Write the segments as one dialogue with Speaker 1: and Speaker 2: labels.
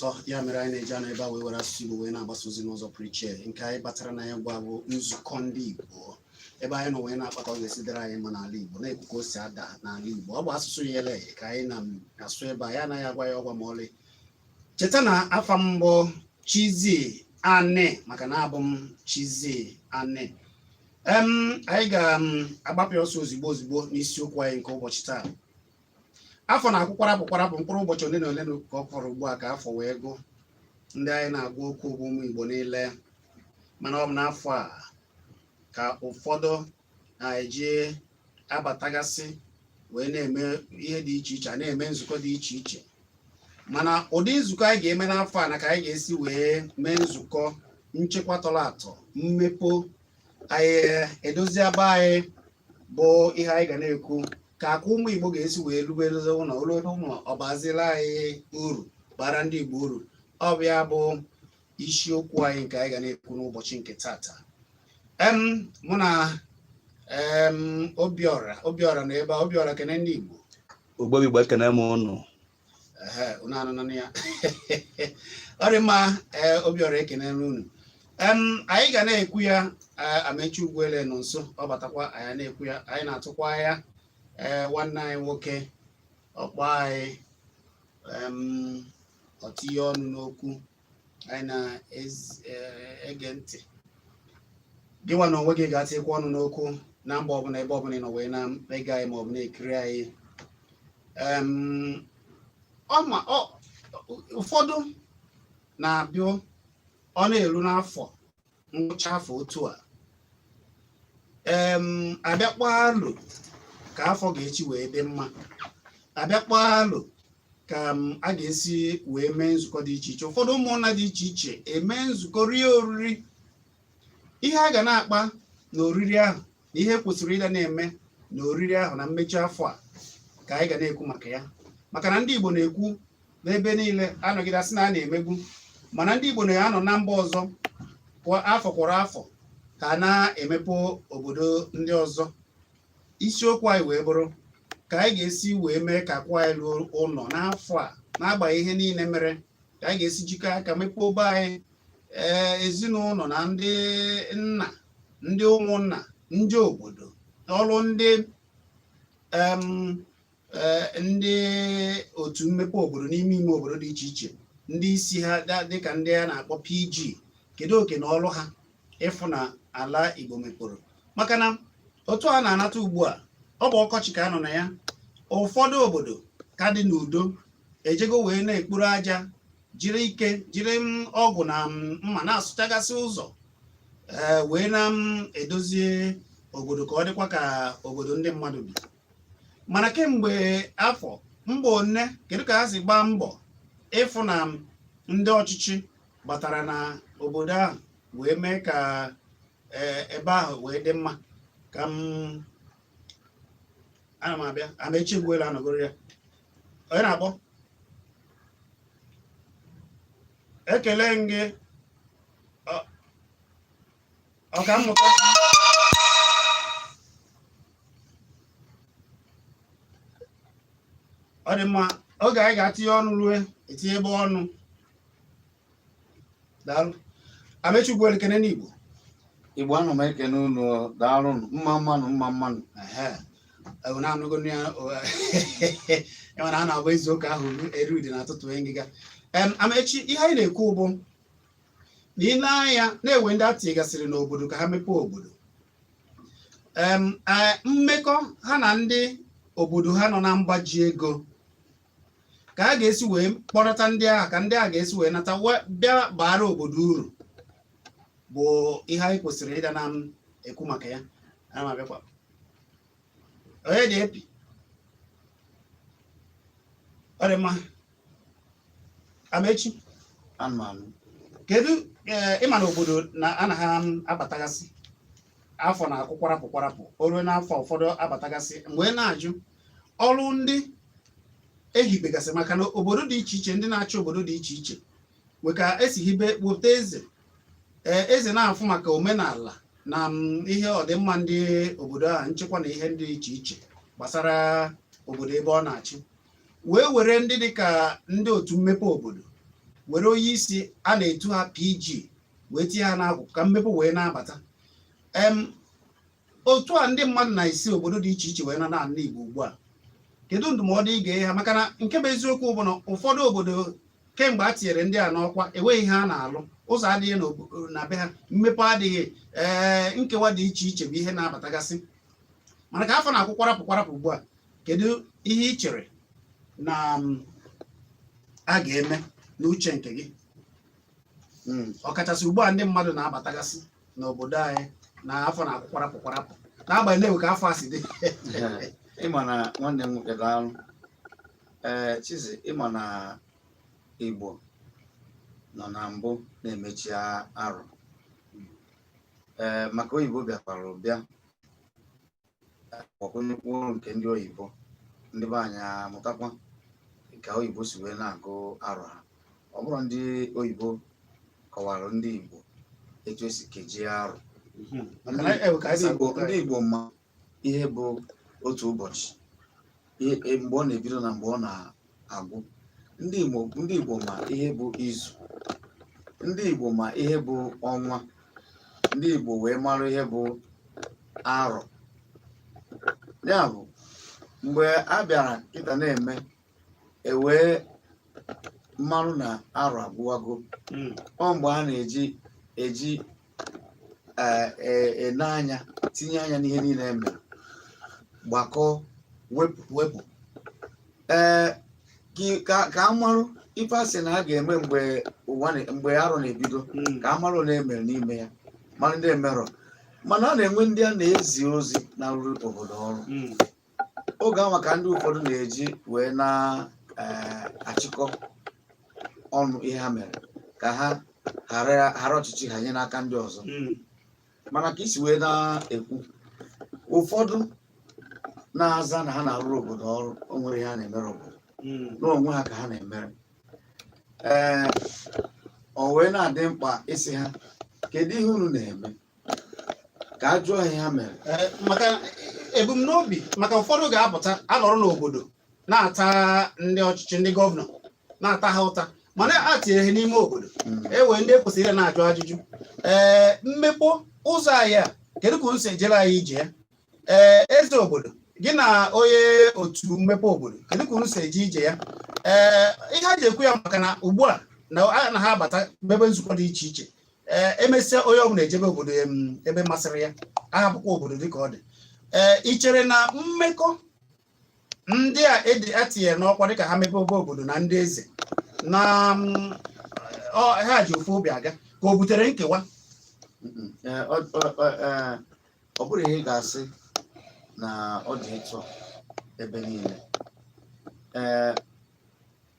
Speaker 1: ụtọ. Ya mere anyị na-eji anọ ebe a wee were asụsụ Igbo wee na-agbasa ozi n'ụzọ pụrụ iche. Nke anyị batara na ya ugbu a bụ nzukọ ndị Igbo, ebe anyị nọ wee na-akpa ka ọ ga-esi dịrị anyị mma n'ala Igbo, na-ekwu ka o si ada n'ala Igbo. Ọ bụ asụsụ yele ka anyị na-asụ ebe a, ya anaghị agwa ya ọgwa ma ọlị. Cheta na afa m bụ Chizzy Ani, maka na abụ m Chizzy Ani. Anyị ga-agbapụ ọsọ ozigbo ozigbo n'isiokwu anyị nke ụbọchị taa. Afọ na-akwụ kwarapụ kwarapụ, mkpụrụ ụbọchị ole na ole ka ọ fọrọ ugbu a ka afọ wee gwụ. Ndị anyị na-agwa okwu bụ ụmụ Igbo niile, mana ọ bụ n'afọ a ka ụfọdụ na-eji abatagasị wee na-eme ihe dị iche iche, a na-eme nzukọ dị iche iche. Mana ụdị nzukọ anyị ga-eme n'afọ a na ka anyị ga-esi wee mee nzukọ nchekwa tọrọ atọ, mmepe anyị, edozi ebe anyị, bụ ihe anyị ga na-ekwu, ka akwa ụmụ Igbo ga-esi wee rubere ụlọ olu ụlọ, ọ bazila anyị uru, bara ndị Igbo uru. Ọ bụ ya bụ isiokwu anyị nke anyị ga na-ekwu n'ụbọchị nke tata. Em mụ na em Obiọra, Obiọra na ebe a. Obiọra, kene ndị Igbo.
Speaker 2: Igbo Igbo, ekene m ụnụ.
Speaker 1: Ehe, unu anụnụ ya, ọ dị mma. Ee, Obiọra, ekene unu. Anyị ga na-ekwu ya. Amechi Ugwuele nọ nso, ọ batakwa, anyị na-ekwu ya. Anyị na-atụkwa ya, ee, nwanne anyị nwoke ọkpọ anyị, ọ tinye ọnụ n'okwu anyị na-ege ntị. Gị nwa na onwe gị ga-atịkwa ọnụ n'okwu na mba ọbụla, ebe ọbụla ị nọ wee na-ege anyị maọbụ na-ekiri anyị. Ọ ma ụfọdụ na-abịa, ọ na-eru n'afọ ngwụcha afọ otu a, abịakwa alo ka afọ ga-echi wee dị mma, abịakwa alo ka a ga-esi wee mee nzukọ dị iche iche. Ụfọdụ ụmụnna dị iche iche eme nzukọ, rie oriri. Ihe a ga na-akpa na oriri ahụ na ihe kwesịrị ịda na-eme na oriri ahụ na mmechi afọ a ka anyị ga na-ekwu maka ya, maka na ndị Igbo na-ekwu n'ebe niile anọgide asị na a na-emegbu, mana ndị Igbo na-anọ na mba ọzọ kwa afọ kwọrọ afọ ka a na-emepe obodo ndị ọzọ. Isiokwu anyị wee bụrụ ka anyị ga-esi wee mee ka akwa anyị ruo ụlọ n'afọ a, n'agbanyeghị ihe niile mere, ka anyị ga-esi jikọ aka mepee obe anyị, ee, ezinụlọ na ndị nna, ndị ụmụnna, ndị obodo, ọrụ ndị ndị otu mmepe obodo n'ime ime obodo dị iche iche, ndị isi ha dịka ndị a na-akpọ PG, kedu oke na ọrụ ha ịfụ na ala Igbo mepụrụ? Maka na otu a na-anata ugbu a, ọ bụ ọkọchị ka a nọ na ya. Ụfọdụ obodo ka dị n'udo ejego wee na-ekpuru aja, jiri ike, jiri ọgụ na mma na-asụchagasị ụzọ, ee, wee na-edozie obodo ka ọ dịkwa ka obodo ndị mmadụ bi. Mana kemgbe afọ mbọ one, kedu ka ha si gbaa mbọ ịfụ na ndị ọchịchị batara na obodo ahụ wee mee ka ebe ahụ wee dị mma? Ka m ana m abịa, Amechi Ugwuele anọgoro ya. Onye na-akpọ? Ekele m gị, ọkammụta. Ọ dị mma, oge anyị ga-atinye ọnụ rue etinye ebe ọnụ. Daalụ, Amechi Ugwuele, kene n'Igbo.
Speaker 3: Igbo, ana m ekene unu, daalụ, mma mmanụ, mma mmanụ.
Speaker 1: Unu anụgo ya, mana a na-agba izu ụka ahụ eru dị na-atụtụ ngịga. Amechi, ihe anyị na-ekwu bụ na ile anya na-ewe ndị atịgasịrị n'obodo ka ha mepee obodo, mmekọ ha na ndị obodo ha nọ na mba ji ego, ka a ga-esi wee kpọrọta ndị agha, ka ndị agha ga-esi wee nata bịa baara obodo uru, bụ ihe anyị kwesịrị ịda na ekwu maka ya. Ana m abịakwa. Onye dị epi? Ọ dị mma. Amechi, kedu ịma na obodo na anaghị abatagasị afọ na-akwụ kwarapụ kwarapụ, o ruo n'afọ ụfọdụ abatagasị mgbe na-ajụ ọrụ ndị ehibegasị, maka na obodo dị iche iche, ndị na-achị obodo dị iche iche nwe ka esi hibe, wepụta eze, ee, eze na-afụ maka omenala na ihe ọdịmma ndị obodo ahụ, nchekwa na ihe ndị iche iche gbasara obodo ebe ọ na-achị, wee were ndị dịka ndị otu mmepe obodo. Were onye isi a na-etu ha PG wee tinye ha n'akwụkwọ ka mmepe wee na-abata. Otu a ndị mmadụ na-esi obodo dị iche iche wee na n'ala Igbo ugbu a, kedu ndụmọdụ ị ga-enye ha? Maka na nke bụ eziokwu bụ na ụfọdụ obodo, kemgbe a tinyere ndị a n'ọkwa, enweghị ihe a na-alụ, ụzọ adịghị na be ha, mmepe adịghị, ee, nkewa dị iche iche bụ ihe na-abatagasị. Mana ka afọ na-akwụ kwarapụ kwarapụ ugbu a, kedu ihe ị chere na a ga-eme n'uche nke gị, ọkachasị ugbu a ndị mmadụ na-abatagasị n'obodo anyị na afọ na-akwụ kwarapụ kwarapụ, n'agbanyeghị na-ewe ka afọ a si dị?
Speaker 3: Ịma na nwanne m nwoke, daalụ. Ee, Chizi, ịma na Igbo nọ na mbụ na-emechi arụ, ee, maka oyibo bịakwara bịa ọkụnyekwu nke ndị oyibo. Ndị be anyị amụtakwa ka oyibo si wee na-agụ arụ ha. Ọ bụrụ ndị oyibo kọwara ndị Igbo etu esi kejie arụ.
Speaker 1: Maka na ewe ka anyị si
Speaker 3: Ndị Igbo
Speaker 1: agụ.
Speaker 3: Ndị Igbo ma ihe bụ otu ụbọchị, ihe mgbe ọ na-ebido na mgbe ọ na-agwụ. Ndị Igbo ma ihe bụ izu. Ndị Igbo ma ihe bụ ọnwa. Ndị Igbo wee mara ihe bụ arọ. Ya bụ, mgbe a bịara kịta na-eme, ewee mmarụ na arọ agwụwago. Ọ mgbe a na-eji eji ene anya, tinye anya n'ihe niile e mere, gbakọọ, wepụ.
Speaker 1: Wepụ.
Speaker 3: Ee, ka a marụ ife a sị na a ga-eme mgbe ụwa mgbe arọ na-ebido, ka a marụ na emere n'ime ya, mara ndị emerọ. Mana a na-enwe ndị a na-ezi ozi na-arụrụ obodo ọrụ. Oge ahụ ka ndị ụfọdụ na-eji wee na-achịkọ ọnụ ihe ha mere ka ha ghara ghara ọchịchị ha nye n'aka ndị ọzọ. Mana ka isi wee na-ekwu, ụfọdụ na-aza na ha na-arụrụ obodo ọrụ, o nwere ihe ha na-emere obodo n'onwe ha ka ha na-emere. Ee, o wee na-adị mkpa ịsị ha, kedu ihe unu na-eme, ka a jụọ ha ihe ha mere.
Speaker 1: Ee, maka ebumnobi, maka ụfọdụ ga-apụta anọrọ n'obodo na-ata ndị ọchịchị, ndị gọvanọ, na-ata ha ụta, mana a tinyere ha n'ime obodo. E wee ndị ekwesịrị ịra na-ajụ ajụjụ, ee, mmekpọ ụzọ anyị a, kedu ka unu si ejere anyị ije ya? Ee, eze obodo gị na onye otu mmepe obodo, kedu ka unu si eje ije ya? Ee, ihe a ji ekwu ya, maka na ugbu a na a na ha abata mebe nzukọ dị iche iche, ee, emesịa onye ọbụla ejebe obodo ebe masịrị ya, ahapụkwa obodo dịka ọ dị. Ee, ị chere na mmekọ ndị a etinyere n'ọkwa dịka ha mepe obodo na ndị eze na ha ji ofu obi aga, ka o butere nkewa?
Speaker 3: Ee, ọ bụrụ ihe ị ga-asị na ọ dị etu a ebe niile, ee,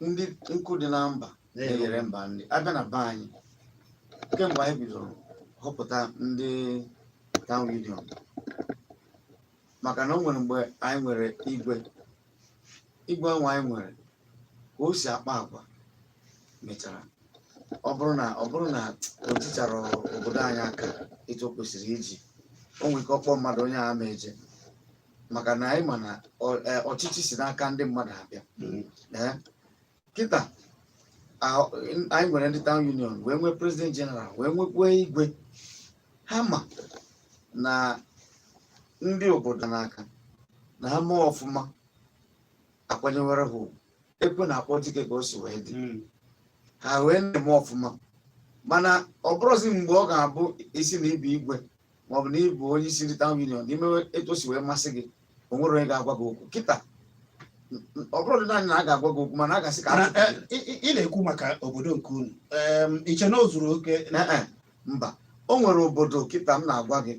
Speaker 3: ndị nkụ dị na mba na-eghere mba. Ndị abịa na be anyị, kemgbe anyị bidoro họpụta ndị town union, maka na o nwere mgbe anyị nwere igwe. Igwe ahụ anyị nwere, ka o si akpa agwa mechara ọ bụrụ na o jichara obodo anyị aka etu o kwesịrị iji, o nwere ike ọkpọ mmadụ onye a ma eje, maka na anyị ma na ọchịchị si n'aka ndị mmadụ abịa. Ee, kịta anyị nwere ndị town union, wee nwee president general, wee nwekwuo igwe. Ha ma na ndị obodo n'aka na ha mee ọfụma, akwanyewere ha ugwu, ekwe na-akpọ dike ka o si wee dị. Ha wee na-eme ọfụma. Mana ọ bụrụzi mgbe ọ ga-abụ isi na ịbụ igwe maọbụ na ịbụ onye isi ndị town union, ime etu o si wee masị gị, o nwere onye ga-agwa gị okwu. Kịta ọ bụrụ dị naanị na a ga-agwa gị okwu, mana a ga-asị ka a
Speaker 1: Mana,
Speaker 3: chụpụ gị.
Speaker 1: Ị na-ekwu maka obodo nke unu. Iche na o zuru oke?
Speaker 3: Ee, e, mba. O nwere obodo kịta m na-agwa gị,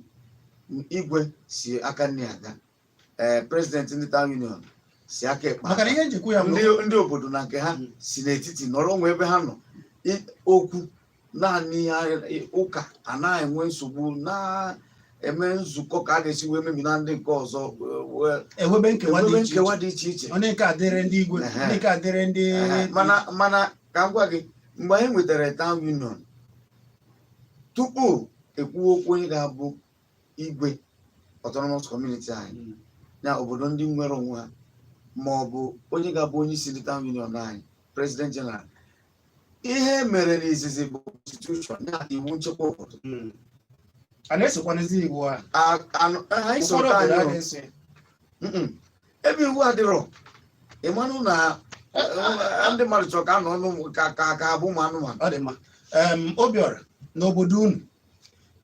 Speaker 3: igwe si aka nne aga, ee, president ndị town union si aka ekpe
Speaker 1: Maka na
Speaker 3: aga.
Speaker 1: ihe njikwa ya bụ
Speaker 3: Ndị obodo na nke ha si n'etiti nọrọ onwe ebe ha nọ. Okwu naanị ihe ụka anaghị enwe nsogbu, na-eme nzukọ ka a ga-esi wee memina ndị nke ọzọ
Speaker 1: ewebe nkewa dị
Speaker 3: enwebe
Speaker 1: iche
Speaker 3: nkewa
Speaker 1: iche.
Speaker 3: Dị iche iche.
Speaker 1: Onye nke a dịrị ndị igwe, ndị nke a dịrị ndị
Speaker 3: Mana ka m gwa gị, mgbe anyị nwetara town union, tupu ekwuo okwu onye ga-abụ igwe autonomous community anyị na obodo ndị nwere onwe ha, ma ọ bụ onye ga-abụ onye isi ndị town union anyị, president general, Ihe mere n'izizi bụ constitution ya, iwu nchekwa obodo.
Speaker 1: A na-esokwanezi iwu a?
Speaker 3: Anyị
Speaker 1: Ụfọdụ
Speaker 3: so
Speaker 1: obodo
Speaker 3: anyị
Speaker 1: a
Speaker 3: o.
Speaker 1: na-eso.
Speaker 3: Ebe iwu adịrọ, ịmanụ na ndị mmadụ chọrọ ka a nọ n'ụmụ ka abụ ụmụ anụmanụ.
Speaker 1: Ọ dị mma. Obiọra, n'obodo unu,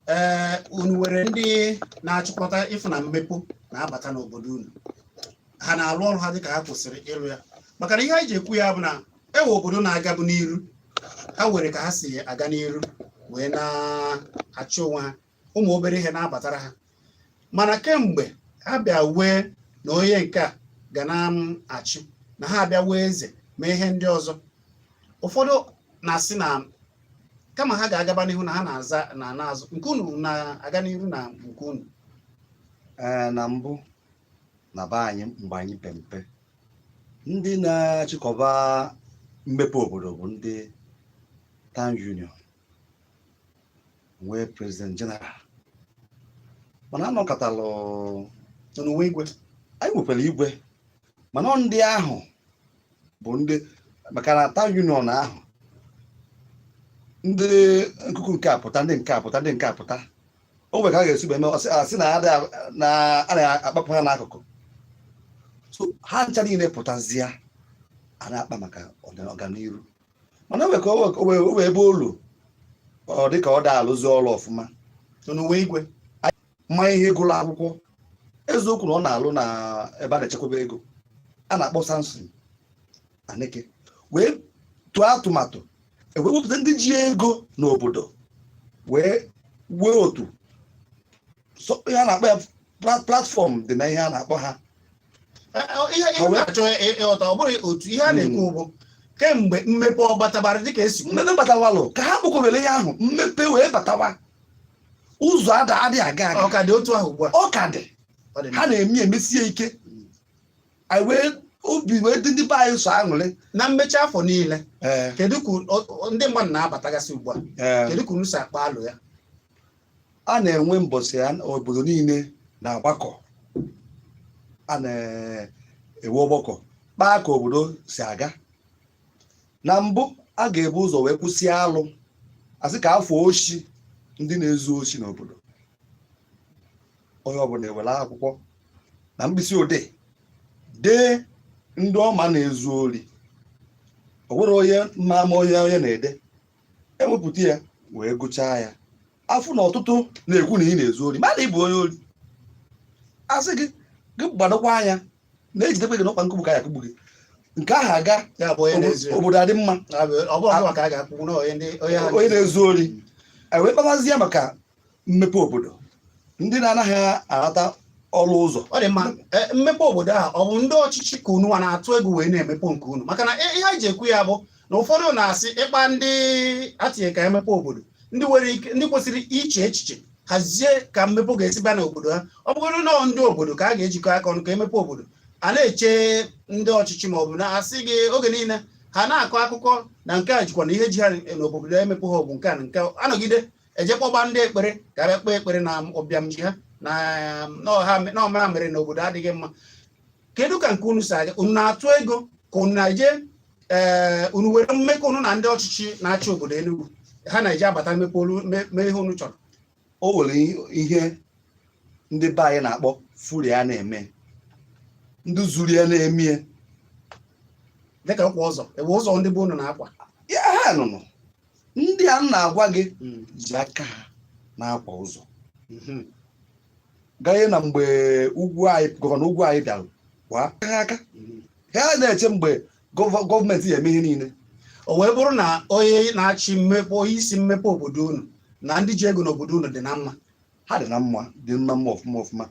Speaker 1: ee, unu nwere ndị na-achịkọta ịfụ na mmepe na-abata n'obodo unu? Ha na-alụ ọrụ ha dịka ha kwesịrị ịrụ ya? Maka na ihe anyị ji ekwu ya bụ na ewe obodo na-agabu n'iru, ha were ka ha si aga n'iru wee na-achị onwe ha, ụmụ obere ihe na-abatara ha. Mana kemgbe ha bịa wee na onye nke a ga na-achị, na ha abịa wee eze mee ihe ndị ọzọ, ụfọdụ na-asị na kama ha ga-agaba n'ihu na ha na-aza na na-azụ nke unu na-aga n'iru na nke unu.
Speaker 2: Ee, na mbụ na be anyị, mgbe anyị pe mpe, ndị na-achịkọba mmepe obodo bụ ndị town union, nwee president general, mana anọkọtalụ.
Speaker 1: Unu nwee igwe?
Speaker 2: Anyị nwekwara igwe, mana ọ ndị ahụ bụ ndị, maka na town union ahụ, ndị nkuku nke apụta, ndị nke apụta, ndị nke apụta, o nwere ka a ga-esi eme asị na na a na-akpapụ ha n'akụkụ. So ha ncha niile pụtazie, a na-akpa maka ọganiru. Mana o nwere ka o nwee ebe olu ọ dị ka ọ da alụzi ọrụ ọfụma.
Speaker 1: Unu nwee igwe?
Speaker 2: Mma ihe gụrụ akwụkwọ, eziokwu na ọ na-alụ na ebe a na-echekwaba ego a na-akpọ Samson Aneke, wee tụọ atụmatụ ewee wepụta ndị ji ego n'obodo wee wee otu. So, ihe a na-akpọ ya platform dị na ihe a na-akpọ ha.
Speaker 1: Ihe ihe m na-achọ ịghọta, ọ bụghị otu ihe a na-ekwu bụ kemgbe mmepe ọ batabara dịka esi kwu?
Speaker 2: Mmepe batawalụ ka ha kpokọbere ihe ahụ, mmepe wee batawa, ụzọ ada adịghị aga aga.
Speaker 1: Ọ ka dị otu ahụ ugbu a?
Speaker 2: Ọ ka dị.
Speaker 1: Ọ dị.
Speaker 2: Ha na-eme emesie ike, anyị wee obi wee dị ndị be anyị so aṅụrị.
Speaker 1: Na mmechi afọ niile,
Speaker 2: ee,
Speaker 1: kedu ka ndị mmadụ na-abatagasị ugbu a?
Speaker 2: Ee.
Speaker 1: Kedu ka unu si akpa alụ ya?
Speaker 2: A na-enwe mbọsị obodo niile na-agbakọ, a na-ewe ọgbakọ kpaa ka obodo si aga. Na mbụ, a ga-ebu ụzọ wee kwụsị alụ, asị ka afọ oshi, ndị na-ezu oshi n'obodo, onye ọbụla ewere akwụkwọ na mkpịsị odee dee ndị ọma na-ezu ori. Ọ nwere onye ma ama onye onye na-ede, ewepụta ya wee gụchaa ya, afụ na ọtụtụ na-ekwu na ị na-ezu ori, mana ị bụ onye ori, asị gị gị gbadokwa anya na-ejidekwa gị n'ọkpa nkugbu ka ya akụgbu gị. Nke ahụ aga.
Speaker 1: Ya bụ onye na-ezu ya.
Speaker 2: Obodo adị mma.
Speaker 1: Ya bụ, ọ bụrụ ọgụwa ka a ga-akwụkwụ na onye ndị onye ha
Speaker 2: onye na-ezu ori, e wee kpabazie maka mmepe obodo, ndị na-anaghị anata ọrụ ụzọ.
Speaker 1: Ọ dị mma. Mmepe obodo ahụ, ọ bụ ndị ọchịchị ka unu nwa na-atụ ego wee na-emepe nke unu? Maka na ihe anyị ji ekwu ya bụ na ụfọdụ na-asị ịkpa ndị atinye ka emepe obodo, ndị nwere ike, ndị kwesịrị iche echiche hazie ka mmepe ga-esi bịa n'obodo ha, ọ bụrụ na ọ ndị obodo ka a ga-ejikọ aka ọnụ ka emepe obodo, a na-eche ndị ọchịchị ma ọ bụ na-asị gị oge niile ha na-akọ akụkọ na nke a jikwa na ihe ji ha n'obodo emepe ha bụ nke a na nke a. Anọgide eje kpọba ndị ekpere ka bịa kpee ekpere na ụbịam ji ha na ọha na ọma mere na obodo adịghị mma. Kedu ka nke unu si aga? Unu na-atụ ego ka unu na-eje, ee, unu were mmekọ unu na ndị ọchịchị na-achị obodo Enugu, ha na-eji abata mmepe olu mee ihe unu chọrọ?
Speaker 2: O nwere ihe ndị be anyị na-akpọ furi a na-eme, ndị zuru ya na-eme.
Speaker 1: Dịka ọkwa ụzọ, ebe ụzọ ndị bụ unu na-akwa?
Speaker 2: Ya ha nụnụ, ndị a m na-agwa gị ji aka ha na-akwa ụzọ. Ganye na mgbe ugwu anyị, gọvanọ ugwu anyị bịara kwa ha aka, ha na-eche mgbe gọọmenti ya eme ihe niile.
Speaker 1: O wee bụrụ na onye na-achị mmepe, onye isi mmepe obodo unu na ndị ji ego n'obodo unu dị na mma?
Speaker 2: Ha dị na mma, dị mma mma, ọfụma ọfụma,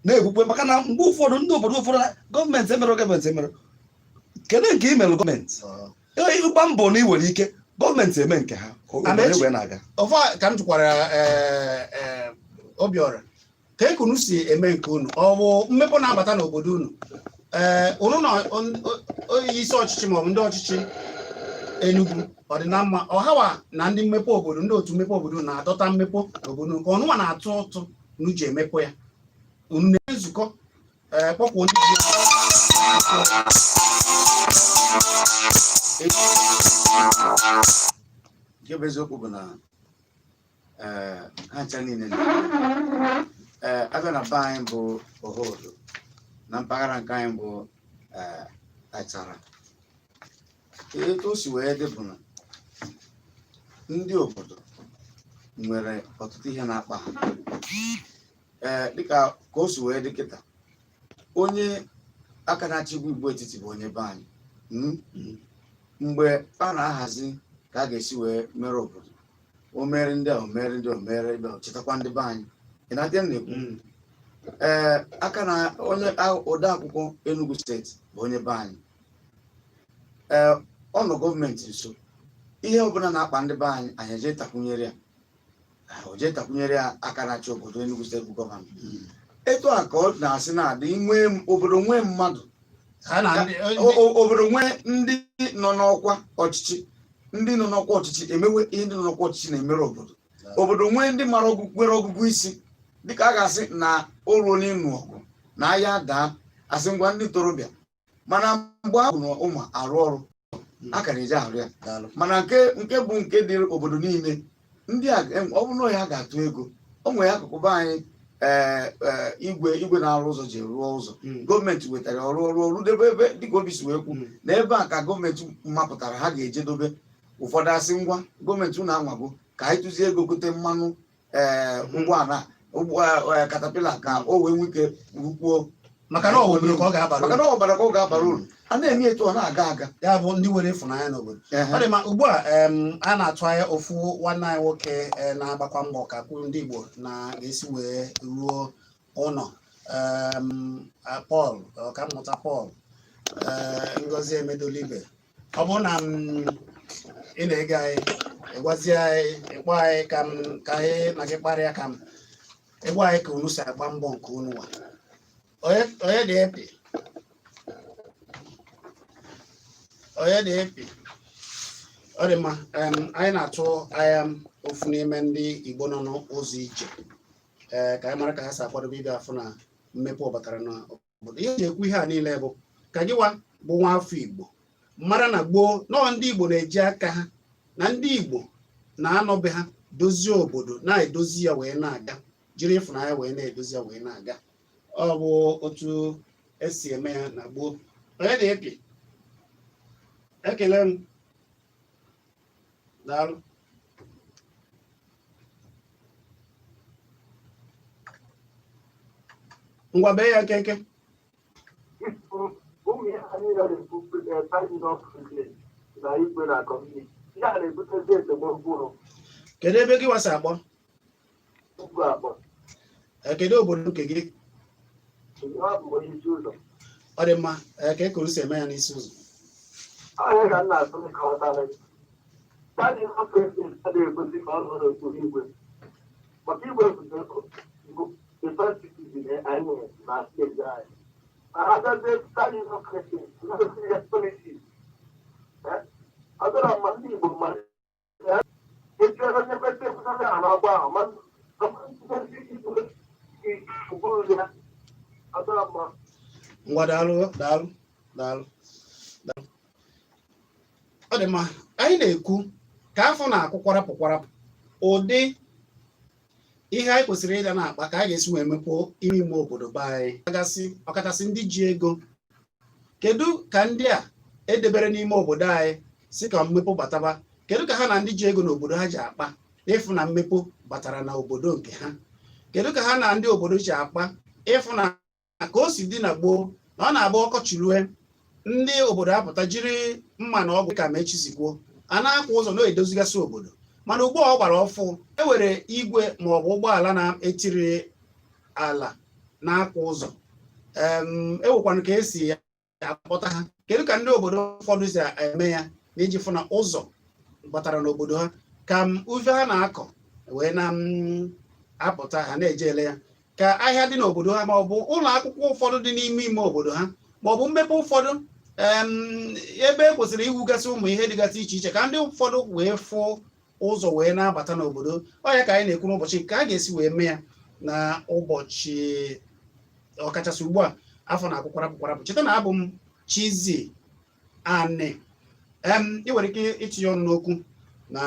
Speaker 2: na-ekwukwe maka na mgbe ụfọdụ ndị obodo ụfọdụ gọọmenti emere, gọọmenti emere, kedu nke i mere gọọmenti? Ịgba mbọ na ị nwere ike, gọọmenti eme nke ha, obodo
Speaker 1: Amaechi.
Speaker 2: wee na-aga.
Speaker 1: Ofu a ka m jụkwara, ee, Obiọra, ka ekunu si eme nke unu, ọ bụ mmepe na-abata n'obodo unu, ee, unu na onye isi ọchịchị maọbụ ndị ọchịchị Enugu ọ dị na mma? Ọhawa na ndị mmepe obodo, ndị otu mmepe obodo na-adọta mmepe n'obodo unu, ka ọnụnwa na-atụ ụtụ unu ji emepe ya? Unu na-ezukọ, ee, kpọkwuo ndị ji
Speaker 3: Nke bụ eziokwu bụ na ha ncha niile na abịa na be anyị bụ Ohodo, na mpaghara nke anyị bụ Achara, etu o si wee dị bụ na ndị obodo nwere ọtụtụ ihe na-akpa ha. Dịka ka o si wee dị kịta, onye aka na-achịkwa Igbo Etiti bụ onye be anyị. Mgbe a na-ahazi ka a ga-esi wee mere obodo, o mere ndị a, o mere ndị, o mere ebe, o chetakwa ndị be anyị. Ị na-adị m na-ekwu? Ee, aka na onye ode akwụkwọ Enugu Steeti bụ onye be anyị. Ee, ọ nọ gọọmenti nso. Ihe ọbụla na-akpa ndị be anyị, anyị eje takwunyere ya, o jee takwunyere ya aka na-achị obodo Enugu Steeti bụ gọvanọ. Etu a ka ọ na-asị na-adị, nwee obodo, nwee mmadụ,
Speaker 1: ha na ndị
Speaker 3: obodo nwee ndị nọ n'ọkwa ọchịchị, ndị nọ n'ọkwa ọchịchị emewe ihe ndị nọ n'ọkwa ọchịchị na-emere obodo. Obodo nwee ndị mara ọgụ, nwere ọgụgụ isi, dịka a ga-asị na o ruo n'ịnụ ọgụ na agha daa, asị ngwa ndị ntorobịa. Mana mgbe ahụ na ụmụ arụ ọrụ a ka na-eji arụ ya.
Speaker 1: Daalụ.
Speaker 3: Mana nke bụ nke dịrị obodo niile, ndị a, ọ bụrụ na ya ga-atụ ego, o nwere akụkụ be anyị, ee ee, igwe na-arụ ụzọ ji rụọ ụzọ. Gọọmenti wetara ọrụ ọrụ ọrụ debe ebe, dịka obi si wee kwu, na ebe a ka gọọmenti mapụtara ha ga-ejedobe. Ụfọdụ asị ngwa, gọọmenti, unu anwago, ka anyị tụzie ego gote mmanụ ụgbọala, ụgbọ caterpillar, ka o wee nwee ike rukwuo.
Speaker 1: Maka na ọ obodo ka ọ ga-abara
Speaker 3: maka
Speaker 1: uru.
Speaker 3: na ọ bara ka ọ ga-abara uru. A na-eme etu ọ na-aga aga.
Speaker 1: Ya bụ ndị nwere ịfụnanya n'obodo.
Speaker 3: Ehe.
Speaker 1: Ọ dị mma. Ugbu a, a na-atụ anya ofu nwanne anyị nwoke na-agbakwa mbọ ka kwuru ndị Igbo na ga-esi wee ruo ụlọ. Paul, Ọkammụta Paul Ngozi Emedolibe, ọ bụrụ na ị na-ege anyị, ịgwazie anyị, ịkpọ anyị ka m ka anyị na gị kparịa, ka m ịgwa anyị ka unu si agba mbọ nke unu nwa. Onye dị epi, onye dị epi. Ọ dị mma. Anyị na-atụ anya ofu n'ime ndị Igbo nọ n'ụzọ ije, ee, ka anyị mara ka ha si akwadobe ịbịa afụ na mmepe ọbatara n'obodo. Ihe eji ekwu ihe a niile bụ ka gịwa bụ nwa afọ Igbo mara na gboo nọọ ndị Igbo na-eji aka ha na ndị Igbo na-anọbe ha dozie obodo, na-edozi ya wee na-aga, jiri ịfụnanya wee na-edozi ya wee na-aga. Ọ bụ otu esi eme ya na gboo. Onye na-epi, ekele m, daalụ. Ngwa, bee ya nkenke.
Speaker 4: Ụmụ ihe ha niile na-ekwu, timing of privilege na igwe na community, ihe a na-ebutezi esemokwu.
Speaker 1: Kedu ebe gị wasa akpọ?
Speaker 4: Ugwu Akpọ.
Speaker 1: Kedu obodo nke gị?
Speaker 4: Ọ bụ onye Isi Ụzọ.
Speaker 1: Ọ dị mma. Ka ekuru si eme ya n'Isi Ụzọ?
Speaker 4: Onye ka m na-asụ ka ọ tara timing of privilege adịghị egosi ka ọ nọ n'okpuru igwe, maka igwe bụ the first citizen anyị nwere na steeti anyị. Ma ha gazie timing of privilege na-egosi ya politics. Ọ dọrọ ma ndị Igbo ma etu ebe onye kwesịrị ekwesịrị ha n'ọkwa ahụ, ma ụbụrụ ya ọ dọrọ mma.
Speaker 1: Ngwa, daalụ, daalụ, daalụ, daalụ. Ọ dị mma. Anyị na-ekwu ka afọ na-akwụ kwarapụ kwarapụ, ụdị ihe anyị kwesịrị ịga na-akpa ka anyị ga-esi wee mepụọ ime ime obodo be anyị gasị, ọkachasị ndị ji ego. Kedu ka ndị a edebere n'ime obodo anyị si ka mmepe bataba? Kedu ka ha na ndị ji ego n'obodo ha ji akpa ịfụ na mmepe batara na obodo nke ha? Kedu ka ha na ndị obodo ji akpa ịfụ na ka o si dị na gboo, na ọ na-agba ọkọchị rue, ndị obodo apụta jiri mma na ọgụ ka ma echizikwuo a na-akwa ụzọ na-edozigasị obodo? Mana ugbu a ọ gbara ọfụ, e were igwe ma ọ bụ ụgbọala na-etiri ala na-akwa ụzọ, ewekwanụ ka esi akpọta ha. Kedu ka ndị obodo ụfọdụ si eme ya na iji fụ na ụzọ batara n'obodo ha, ka m uve ha na-akọ wee na apụta, ha na-eje ele ya, ka ahịa dị n'obodo ha, ma ọ bụ ụlọ akwụkwọ ụfọdụ dị n'ime ime obodo ha, ma ọ bụ mmepe ụfọdụ, ebe e kwesịrị iwugasị ụmụ ihe dịgasị iche iche, ka ndị ụfọdụ wee fụ ụzọ wee na-abata n'obodo? Ọ ya ka anyị na-ekwu n'ụbọchị, ka a ga-esi wee mee ya na ụbọchị, ọkachasị ugbu a afọ na-akwụ kwarapụ kwarapụ. Cheta na abụ m Chizzy Ani. Ị nwere ike itinye ọnụ n'okwu na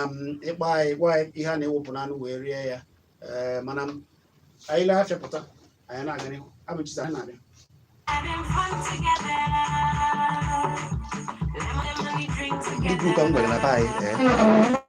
Speaker 1: ịkpọ anyị, gwa anyị ihe a na-ewepụ n'anụ wee rie ya. Ee, mana anyị lee afịa pụta, anyị na-aga n'ihu. Abụ Chiza, anyị na-abịa.
Speaker 5: Having fun together. Lemon, lemon, we drink
Speaker 2: Ndị
Speaker 5: together.
Speaker 2: ka m gwara na be anyị, ee.